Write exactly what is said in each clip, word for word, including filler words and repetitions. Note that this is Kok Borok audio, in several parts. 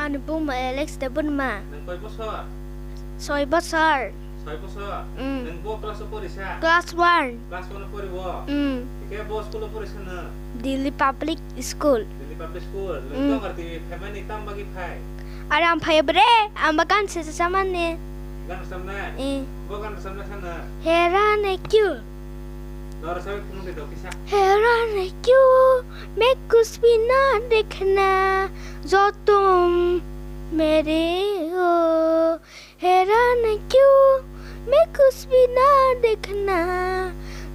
Ani buma Alex Debbarma. Nwng koi bosor? Soi bosor. Soi bosor? Mm. Nwng bo class o porisa? Class one. Class one o poribo? Mm. Hwnkhe bo school o porisa nwng? Delhi Public School. Delhi Public School. Nwng Mm. Tongar T V phaimani tam bagwi phai? Are ang phaiya bre, ang ba gan se se chamani. Gan samnai? Eh. Bo gan samnai sana? Heran hai kyu? Dora sawi phunuk de dokisa. Heran hai kyu? Main kuch bhi na dekhna, jo tum mere ho. Heran hai kyu? Main kuch bhi na dekhna,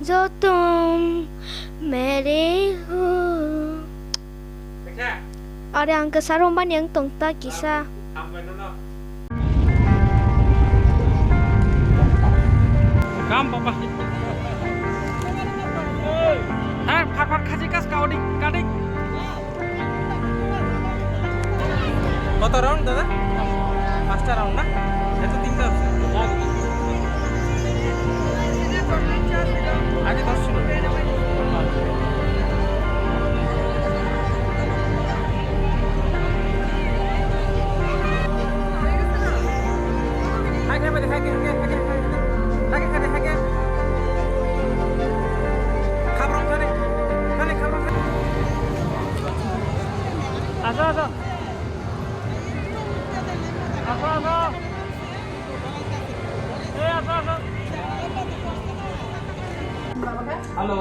jo tum mere ho. Are ang kwsa romani ang tong ta kisa. Kam papa. Hai, phar phar khaji kas kaudi kadi. কত রাউন্ড দাদা? পাঁচটা রাউন্ড না? এত তিনটা আছে। আগে দশ ছিল। আগে, আগে, আগে, আগে, আগে, আগে। খাবরম খানে, খানে, খাবরম খানে। আসো, আসো। আসো, আসো। এই, আসো, আসো। হ্যালো।